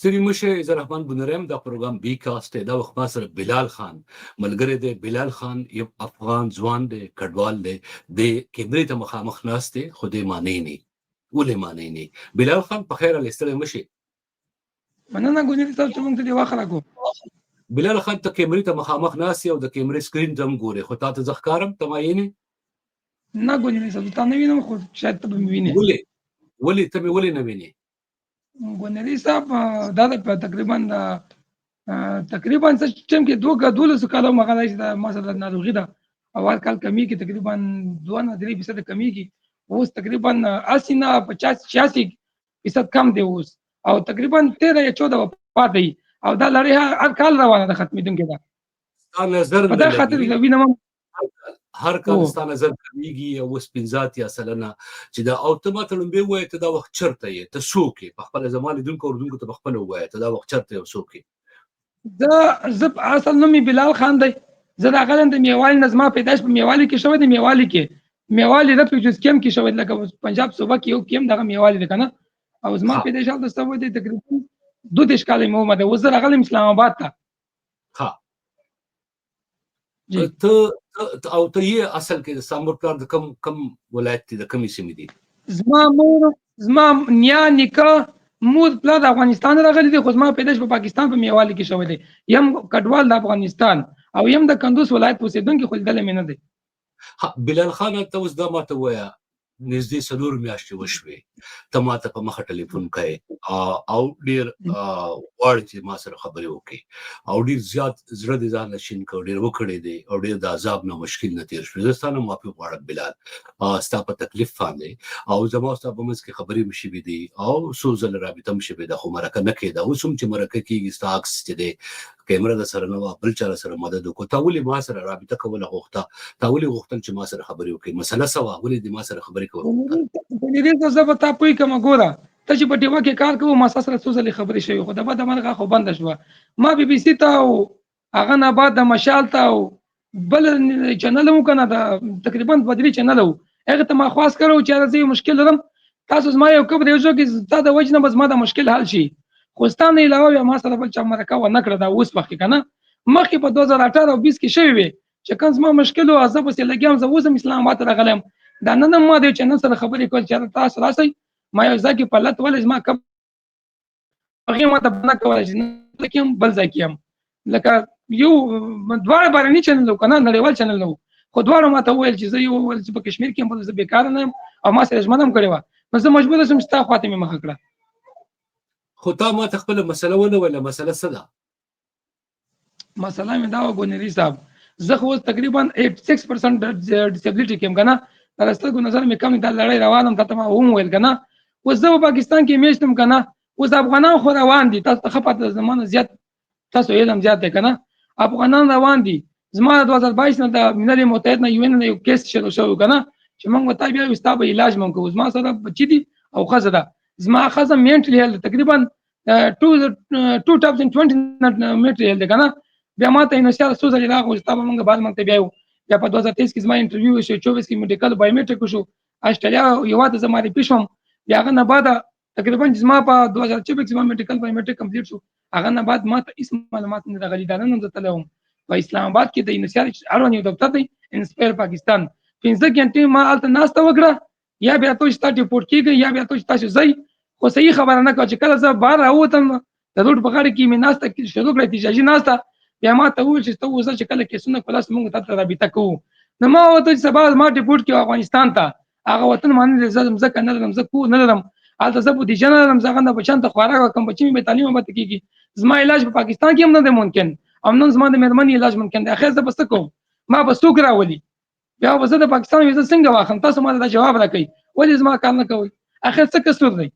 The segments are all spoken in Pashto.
ستړي مشه زه رحمان بنریم، دا پروګرام بی کاست دی. دا وخت ما سره بلال خان ملګری دی. بلال خان یو افغان ځوان دی، کډوال دی، د کیمرې ته مخامخ ناست دی، خو دی معنی نه ولې معنی نه. بلال خان په خیر راغلې، ستړی مشه. مننه ګونیري صاحب چې موږ ته دې وخت راکړو. بلال خان، ته کیمرې ته مخامخ ناست یې او د کیمرې سکرین ته هم ګورې، خو تا ته زه ښکارم؟ ته ما یې نه ګونیري صاحب، تا نه وینم، خو شاید ته به مې وینې. ولې ولې ته مې ولې نه وینې؟ ګونیري صاحب، دا د تقریبا تقریبا څه ټیم کې 12 کالو مغه چې دا ما سره ناروغي ده او هر کال کمیږي، تقریبا 2 نه 3% کمیږي. اوس تقریبا 80 نه 50 86% کم دی اوس، او تقریبا 13 یا 14 پاتې، او دا لړۍ هر کال روانه ده، ختمېدونکې ده. ستا نظر په دا خاطر زه وینم. هر کال ستا نظر کمیږي او اوس 85% چې دا. او ته ماته لومبی ووایه، ته دا وخت چېرته یې، ته څوک یې؟ په خپله زما لیدونکو اورېدونکو ته په خپله ووایه، ته دا وخت چېرته یې او څوک یې؟ زه اصل نوم مې بلال خان دی. زه راغلم د میوالي نه، زما پیدایش په میوالي کې شوی دی. میوالي کې، میوالي رفیوجیز کیمپ کې شوی دی، لکه پنجاب صوبه کې یو کیمپ دغه میوالي دی که نه. او زما پیدایش هلته شوی دی، تقریبا 32 کاله مې عمر دی. اوس زه راغلم اسلام آباد ته. ها، ته او ته یې اصل کې د ستا مور پلار د کم کم ولایت دی، د کومې سیمې دي؟ زما مور، زما نیا نیکه، مور پلار د افغانستان راغلي دي، خو زما پیدایش په پاکستان په میوالي کې شوی دی. یم کډوال د افغانستان او یم د کندوز ولایت اوسېدونکی، خو لیدلی مې نه دی. بلال خان، ته اوس دا ماته ووایه، نږدې 4 میاشتې وشوې ته ماته په مخه ټلیفون کوې او ډیر غواړې چې ما سره خبرې وکړې، او ډیر زیات زړه دې ځان له شین کړ، ډیر وکړې دی او ډیر د عذاب نه مشکل نه تیر شوې. زه ستا نه معافي غواړم بلال ستا په تکلیف باندې، او زما ستا په منځ کې خبرې هم شوې دي او څو ځله رابطه هم شوې ده، خو مرکه نه کېده. اوس هم چې مرکه کېږي، ستا عکس چې دی، کیمره د سره نه وه، بل چا سره مدد وکړو. تا ولې ما سره رابطه کوله غوښته؟ تا ولې غوښتل چې ما سره خبرې وکړې؟ مسله څه وه؟ ولې دې ما سره خبرې کول؟ دې زه به تا پوه کړم. ګوره، ته چې په ډیوه کې کار کوو، ما سره څو ځلې خبرې شوې، خو د بده مرغه خو بنده شوه. ما بي بي سي ته او هغه نه بعد د مشال ته او بل چینل مو کنه، د تقریبا 2 3 چینل وو، هغه ته ما خواست کړو چې زه یو مشکل لرم، تاسو زما یو کبر یو ځو کې ستا د وجې نه به زما د مشکل حل شي. خو ستا نه علاوه بیا ما سره بل چا مرکه ونه کړه. دا اوس وخت کې که نه، مخکې په 2018 او 20 کې شوې وې چې کوم زما مشکل و، زه پسې لګیا یم. زه اوس هم اسلام آباد ته راغلی یم. دا نن هم ما د یو چینل سره خبرې کول چې تاسو راسئ، ما یو ځای کې په لت ولې زما کب هغې ما ته نه کوله چې نه کې یم، بل ځای کې یم. لکه یو دواړه بهرني چینل وو که نه، نړیوال چینل نه وو، خو دواړو ما ته وویل چې زه یو وویل چې په کشمیر کې یم، بل زه بېکاره نه یم، او ما سره ژمنه هم کړې وه. نو زه مجبور شوم چې ستا خواته مې مخه کړه. خو تا ما ته خپله مسله ونه ویله، مسله څه ده؟ مسله مې دا وه ګونیري صاحب، زه خو اوس تقریبا 86% disability کې یم که نه، د سترګو نظر مې کم دی، دا لړۍ روانه یم، تا ته ما هم وویل که نه. اوس زه په پاکستان کې میشت یم که نه. اوس افغانان خو روان دي، تاسو ته ښه پته ده، زما نه زیات تاسو علم زیات دی که نه. افغانان روان دي. زما د 2022 نه د ملل متحد نه یو نه یو کیس شروع شوی که نه چې موږ به تا بیا ستا به علاج مونږ کوو. زما سره بچي دي او ښځه ده. زما ښځه mental health تقریبا 2020 mental health ده که نه. بیا ما ته انسیار څو ځلې راغی چې تا به مونږ بعد مونږ ته بیا یو. بیا په 2023 کې زما انټرویو وشو، 24 کې میډیکل بایومټریک وشو، اسټرالیا هېواد ته زه معرفي شوم. بیا هغه نه بعد تقریبا چې زما په 2024 کې زما میډیکل بایومټریک کمپلیټ شو، هغه نه بعد ما ته هیڅ معلومات نه راغلي. دا نن هم زه تللی وم په اسلام آباد کې د انسیار اړوند یو دفتر دی، انسپایر پاکستان، 5 ګنټې ما هلته ناسته وکړه. یا بیا ته چې تا ډیپورټ کېږي، یا بیا ته چې تاسو ځئ، خو صحیح خبره نه کوه. چې کله زه بهر راووتم، د روډ په غاړه کې مې ناسته شروع کړه، احتجاجي ناسته. بیا ما ته وویل چې ته وځه، چې کله کیسونه خلاص موږ ته رابطه کوو. نو ما ورته چې سبا ما ډیپورټ کړي افغانستان ته، هغه وطن باندې زه ځمکه نه لرم، زه کور نه لرم، هلته زه بودیجه نه لرم، زه هغه نه بچیانو ته خوراک ورکړم، بچي مې بې تعلیمه پاتې کېږي. زما علاج په پاکستان کې هم نه دی ممکن او نن زما د مېرمنې علاج ممکن دی. اخر زه به څه کوم؟ ما به څوک راولي؟ بیا به زه د پاکستان ویزه څنګه واخلم؟ تاسو ما ته دا جواب راکړئ، ولې زما کار نه کوئ؟ اخر څه قصور دی؟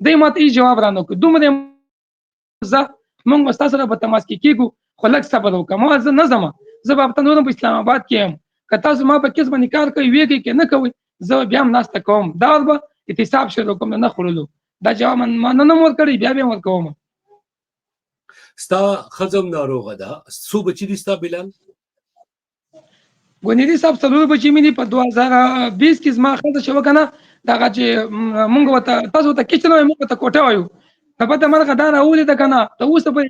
دی ما ته هیڅ جواب رانه کړ. دومره زه موږ به ستا سره په تماس کې کېږو، خو لږ صبر وکړه. ما زه نه ځم، زه به هفته نور هم په اسلام آباد کې یم. که تاسو ما په کیس باندې کار کوئ ویې کوئ، که نه کوئ زه بیا هم ناسته کوم، دا به اعتصاب شروع کوم نه خوړلو. دا جواب ما نن هم ورکړی، بیا به هم ورکوم. ستا ښځه هم ناروغه ده. څو بچي دي ستا بلال؟ ګونیري صاحب، څلور بچي مې دي. په 2020 کې زما ښځه چې وه که نه، دغه چې مونږ ورته تاسو ورته کچن وایو، مونږ ورته کوټه وایو. ته پته مرغه دا راولې ده کنه، ته اوس په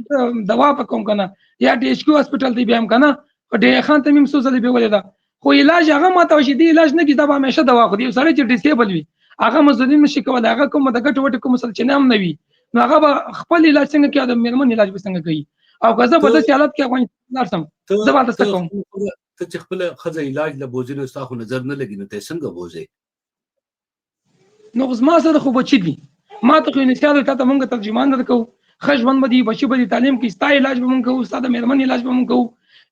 دوا په کوم کنه، یا ډي ایچ کیو هسپتال ته بیا هم کنه، ډي خان ته مې څو ځلې بیولې ده، خو علاج هغه ماته وشي، دی علاج نه کیږي، دا به همیشه دوا خوري. یو سړی چې ډیسیبل وي هغه مزدوري نشي کولی، هغه کوم د ګټې وټې کوم سرچینه هم نه وي، نو هغه به خپل علاج څنګه کوي، د مېرمن علاج به څنګه کوي؟ او که زه په داسې حالت کې افغانستان لاړ شم، زه به هلته څه کوم؟ ته چې خپله ښځه علاج له بوځې نو ستا خو نظر نه لګي، نو ته یې څنګه بوځې؟ نو زما سره خو بچي دي، ما ته خو انسان ته مونږ ترجمان درکو، ښه ژوند به دي، بچي به دي تعلیم کوي، ستا علاج به مونږ کوو، ستا د مېرمنې علاج به مونږ کوو.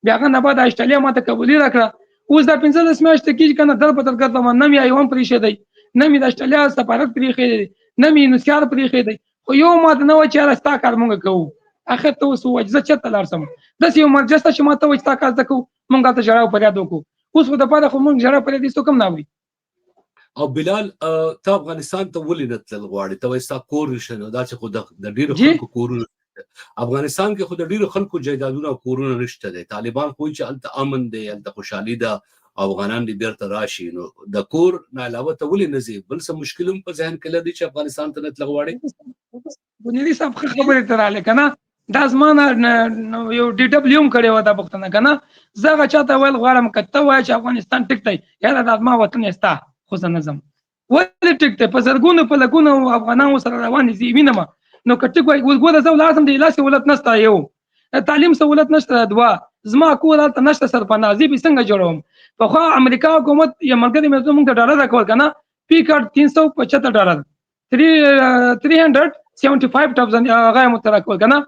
بیا هغه نه بعد اسټرالیا ما ته قبولي راکړه. اوس دا 15 میاشتې کېږي که نه، در په در ګرځم، نه مې ایوان پرېښی دی، نه مې د اسټرالیا سفارت پرېښی دی، نه مې یونسیار پرېښی دی، خو یو ما ته نه وایي چې یاره ستا کار مونږ کوو. اخر ته اوس ووایه چې زه چېرته لاړ شم؟ داسې یو مرجع شته چې ما ته وایي چې ستا کار زه کوو، مونږ هلته ژړا او فریاد وکړو. اوس خو دپاره خو مونږ ژړا فریاد هېڅوک هم نه اوري. او بلال، ته افغانستان ته ولې نه تلل غواړې؟ ته وایې ستا کور نشته، نو داسې خو د ډېرو خلکو کورونه افغانستان کې خو د ډېرو خلکو جایدادونه او کورونه نشته دی. طالبان خو چې هلته امن دی، هلته خوشحالي ده، افغانان دې بیرته راشي، نو د کور نه علاوه ته ولې نه ځې؟ بل څه مشکل هم په ذهن کې لري چې افغانستان ته نه تلل غواړې؟ بنیري صاحب ښه خبرې ته راغلې که نه، دا زما نه یو ډي ډبلیو هم کړې وه دا پوښتنه که نه. زه هغه چا ته ویل غواړم که ته وایې چې افغانستان ټیک دی، یاره دا زما وطن یې ستا، خو زه نه ځم. ولې ټیک دی؟ په زرګونو په لکونو افغانان ورسره روان دي، زه یې وینم. نو که ټیک وای، اوس ګوره زه ولاړ شم، د علاج سهولت نشته، یو تعلیم سهولت نشته، دوه زما کور هلته نشته سرپناه، زه به څنګه جوړوم؟ پخوا امریکا حکومت یا ملګري ملتونو موږ ته ډالر راکول که نه، پی کارت 375 ډالر، 375,000 هغه یې موږ ته راکول که نه،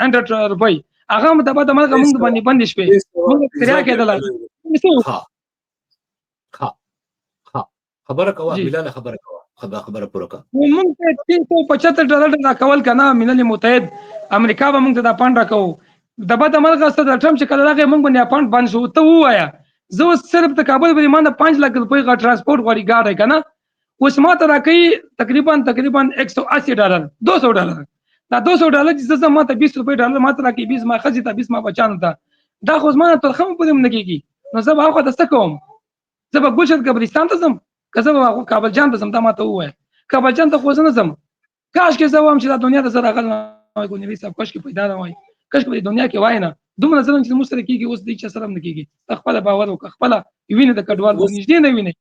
100 روپۍ، هغه هم د بده مرغه موږ باندې بندې شوې، موږ تریا کېدله. خبره کوه بلال، خبره کوه، خبره پوره کړه. موږ ته 375 ډالر راکول که نه، ملل متحد امریکا به موږ ته دا فنډ راکوو. د بده مرغه صدر ټرمپ چې کله راغی موږ باندې فنډ بند شو. ته ووایه زه اوس صرف د کابل باندې ما نه 5 لک روپۍ غا ترانسپورت غواړي ګاډی که نه، اوس ما ته راکوي تقریبا 180 ډالر، 200 ډالر. دا 200 ډالر چې زه ځم ما ته 20 روپۍ ډالر ما ته راکوي، 20 ما ښځې ته، 20 ما بچانو ته، دا خو زما نه ترخم پورې هم نه کېږي. نو زه به هاخوا ته څه کوم؟ زه به ګلشن قبرستان ته ځم که زه به کابل جان ته ځم؟ دا ما ته ووایه. کابل جان ته خو زه نه ځم. کاش کې زه وایم چې دا دنیا ته زه راغلی نه وای، ګونیري صاحب کاش کې پیدا نه وای، کاش کې په دې دنیا کې وای نه. دومره ظلم چې موږ سره کېږي اوس دې چا سره هم نه کېږي. ته خپله باور وکړه، خپله وینې د کډوالو نږدې نه وینې.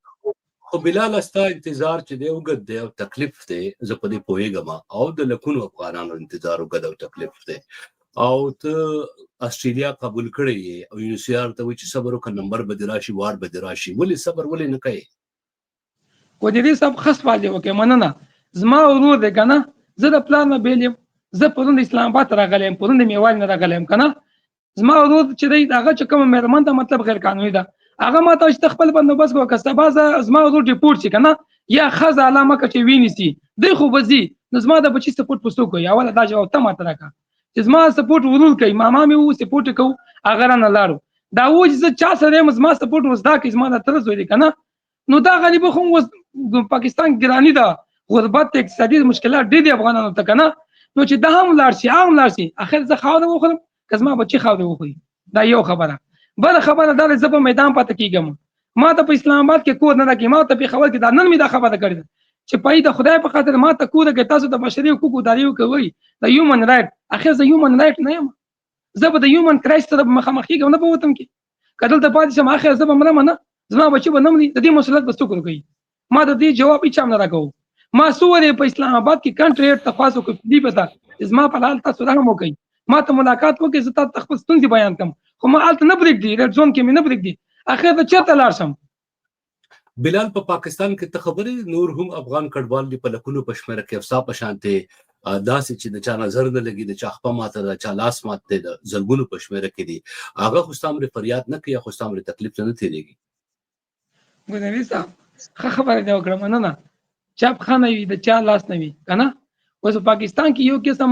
خو بلال ستا انتظار چې دی اوږد دی او تکلیف دی، زه په دې پوهېږم، او د لکونو افغانانو انتظار اوږد او تکلیف دی. او ته استرالیا قبول کړی یې او یونسیار ته وایي چې صبر وکړه، نمبر به دې راشي، وار به دې راشي، ولې صبر ولې نه کوې؟ قدیري صاحب ښه سوال دې وکړ، مننه. زما ورور دی که نه، زه د پلار نه بېل یم، زه پرون د اسلام آباد ته راغلی یم، پرون د میوال نه راغلی یم که نه. زما ورور چې دی هغه چې کومه مېرمن ده مطلب غیر قانوني ده، هغه ما ته چې ته خپل بندوبست وکړه، که سبا زه زما ورور ډیپورټ شي که نه، یا ښځه علامه که چې وینیسي دی خو به ځي، نو زما د بچي سپورټ په څوک کوي؟ اوله دا جواب ته ما ته راکړه چې زما سپورټ ورور کوي، ماما مې و سپورټ یې کوو، هغه رانه لاړو. دا و چې زه چا سره یم، زما سپورټ اوس دا کوي، زما د تره زوی دی که نه. نو دا غریبه خو اوس پاکستان ګراني ده، غربت، اقتصادي مشکلات ډېر دي افغانانو ته که نه. نو چې دا هم لاړ شي، هغه هم لاړ شي، اخر زه خاوره وخورم که زما بچي خاوره وخوري؟ دا یو خبره. بله خبره دا ده زه په میدان پاتې کېږم، ما ته په اسلام آباد کې کور نه راکوي، ما ته پېښور کې دا نن مې دا خبره کړې ده چې پای د خدای په خاطر ما ته کور راکړئ، تاسو د بشري حقوقو ادارې وکوئ، د هیومن رایټ. اخر زه هیومن رایټ نه یم، زه به د هیومن کرایس سره مخامخ کېږم نه په وطن کې. که دلته پاتې شم اخر زه به مرم نه، زما بچي به نه مري، د دې مسؤلیت به څوک ورکوي؟ ما د دې جواب هېچا هم نه راکوو. ما څو ورې په اسلام آباد کې کنټري هېډ ته خواست وکړ، دې به ته زما په حال تاسو رحم وکړئ، ما ته ملاقات وکړئ، زه تاسو ته خپل ستونزې بیان کړم، خو ما هلته نه پرېږدي، ریډ زون کې مې نه پرېږدي. اخر زه چېرته لاړ شم؟ بلال، په پاکستان کې ته خبرې نور هم افغان کډوال دي په لکونو په شمېره کې، افسا په شان ته داسې چې د چا نظر نه لګي، د چا خپه ماته ده، د چا لاس مات دی، د زرګونو په شمېره کې دي، هغه خو ستا امرې فریاد نه کوي، خو ستا امرې تکلیف ته نه تېرېږي. ګلنوي صاحب ښه خبره دې وکړه، مننه. چا پښه نه وي، د چا لاس نه وي که نه. اوس په پاکستان کې یو قسم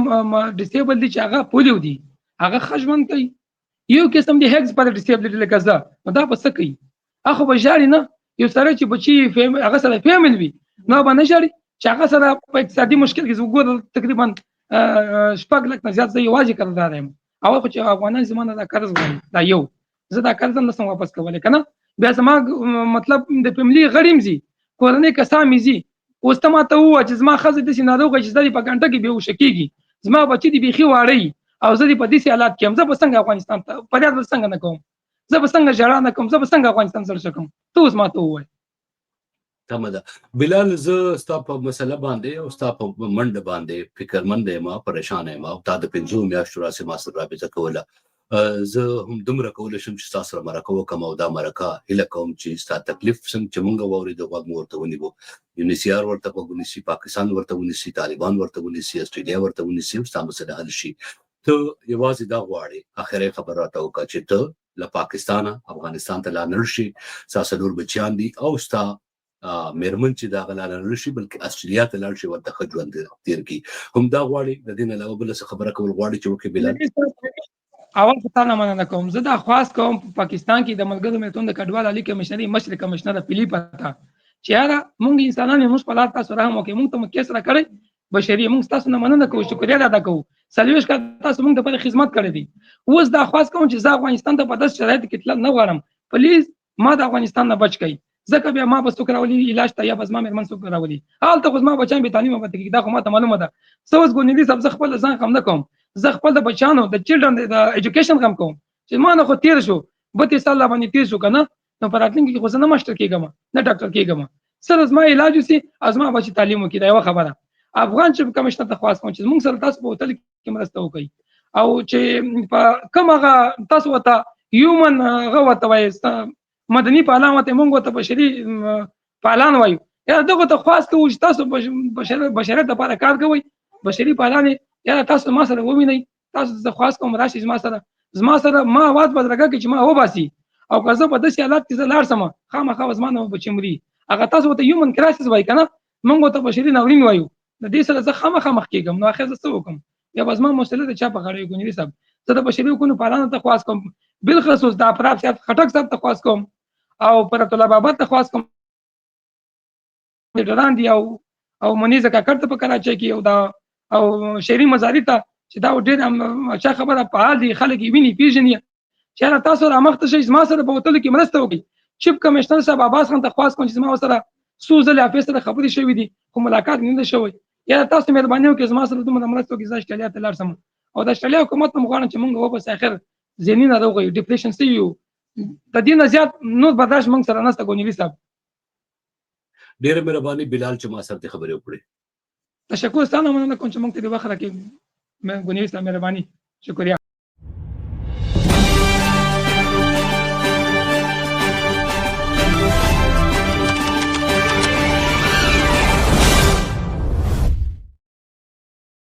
ډیسیبل دي چې هغه پولیو دي، هغه ښه ژوند کوي. یو قسم دي هیکس پر ډیسیبلټي لکه زه، نو دا به څه کوي؟ هغه به ژاړي نه. یو سړی چې بچي هغه سره فیمل وي نو به نه ژاړي، چې هغه سره په اقتصادي مشکل کې وګوره تقریبا 6 لک نه زیات زه یوازې قرضدار یم. اول خو چې افغانان زما نه دا قرض غواړي، دا یو زه دا قرض هم نشم واپس کولی که نه. بیا زما مطلب د فیملی غړي هم ځي، کورنۍ کسان مې ځي. اوس ته ماته ووایه چې زما ښځه داسې ناروغه چې زه دې په ګنټه کې بېهوښه کېږي، زما بچي دې بیخي واړه وي او زه دې په داسې حالات کې یم، زه به څنګه افغانستان ته فریاد به څنګه نه کوم، زه به څنګه ژړا نه کوم، زه به څنګه افغانستان زړه ښه کوم؟ ته اوس ماته ووایه. تمه ده بلال، زه ستا په مسله باندې او ستا په منډه باندې فکرمند یم، پریشان یم، او تا د 5 میاشتو راهیسې ما سره رابطه کوله. زه هم دومره کولی شم چې ستا سره مرکه وکړم، او دا مرکه هیله کوم چې ستا تکلیف څنګه چې مونږ واورېدو غوږ مو ورته ونیو، یونیسیار ورته غوږ ونیسي، پاکستان ورته ونیسي، طالبان ورته ونیسي، اسټرالیا ورته ونیسي، او ستا مسله حل شي. ته یوازې دا غواړې، اخري خبره راته وکړه چې ته له پاکستانه افغانستان ته لا نه شي، ستا څلور بچیان دي او ستا میرمن چې دا غلا نه شي بلکې استرالیا ته لاړ شي، ورته ښه ژوند تیر کړي. هم دا غواړي، د دې نه علاوه بله څه خبره کول غواړي چې وکړي بلال؟ اول خو تا نه مننه کوم. زه دا خواست کوم په پاکستان کې د ملګرو ملتونو د کډوالو عالي کمشنري مشر کمشنر فلیپا ته چې یاره مونږ انسانان یو، موږ په لار تاسو رحم وکړئ، مونږ ته مو کیس راکړی بشري، مونږ تاسو نه مننه کوو، شکریه ادا کوو، 40 کاله تاسو مونږ دپاره خدمت کړی دی. اوس دا خواست کوم چې زه افغانستان ته په داسې شرایطو کې تلل نه غواړم، پلیز ما د افغانستان نه بچ کړئ، ځکه بیا ما به څوک راولي علاج ته، یا به زما مېرمن څوک راولي، هلته خو زما بچیان بې تعلیمه پاتې کېږي، دا خو ما ته معلومه ده. څه اوس ګونیلي صاحب، زه خپل ځان غم نه کوم، زه خپل د بچیانو د چلډرن د ایجوکیشن غم کوم چې ما نه خو تېر شو، 32 سال باندې تېر شو که نه، نو په راتلونکي کې خو زه نه ماسټر کېږم نه ډاکټر کېږم، سره زما علاج وشي او زما بچي تعلیم وکړي. دا یوه خبره. افغان چیف کمشنر ته خواست کوم چې موږ سره تاسو په هوټل کې مرسته وکړئ، او چې په کوم هغه تاسو ورته هیومن هغه ورته وایي، مدني پالان ورته، موږ ورته بشري پالان وایو، یا دغه ته خواست کوو چې تاسو بشریت لپاره کار کوئ، بشري پالان یې، یا تاسو ما سره ووینئ، تاسو ته خواست کوم راشئ زما سره، زما سره ما اواز بدرګه کړئ چې ما وباسي، او که زه په داسې حالت کې زه لاړ شم خامخا به زما نه بچي مري. هغه تاسو ورته هیومن کرایسس وایي که نه، موږ ورته بشري ناورین وایو، د دې سره زه خامخا مخ کېږم، نو اخر زه څه وکړم؟ بیا به زما مسله د چا په غاړه وي؟ ګونیري صاحب، زه د بشري حقوقو پالانو ته خواست کوم، بالخصوص د افراد صاحب خټک صاحب ته خواست کوم، او پر عبدالله بابر ته خواست کوم، لیډران دي، او منیزه کاکړ ته په کراچۍ کې، او دا او شیرین مزاري ته چې دا ډېر چا خبره فعال دي، خلک یې ویني پېژني، چې یاره تاسو رامخته شئ، زما سره په هوټلو کې مرسته وکړئ. چیف کمشنر صاحب عباس خان ته خواست کوم چې زما سره څو ځلې افیس سره خبرې شوې دي خو ملاقات نه دی شوی، یاره تاسو مهرباني وکړئ زما سره دومره مرسته وکړئ، زه اسټرالیا ته لاړ شم. او د اسټرالیا حکومت هم غواړم چې موږ وباسي، اخر ذهني ناروغه یو، ډپریشن سوي یو، د دې نه زیات نور برداشت موږ سره نشته. ګونیلي صاحب ډېره مهرباني بلال چې ما سره دې خبرې وکړې. تشکر، ستاسو مننه کوم چې موږ ته دې وخت راکړي. ګونیلي صاحب مهرباني، شکریه.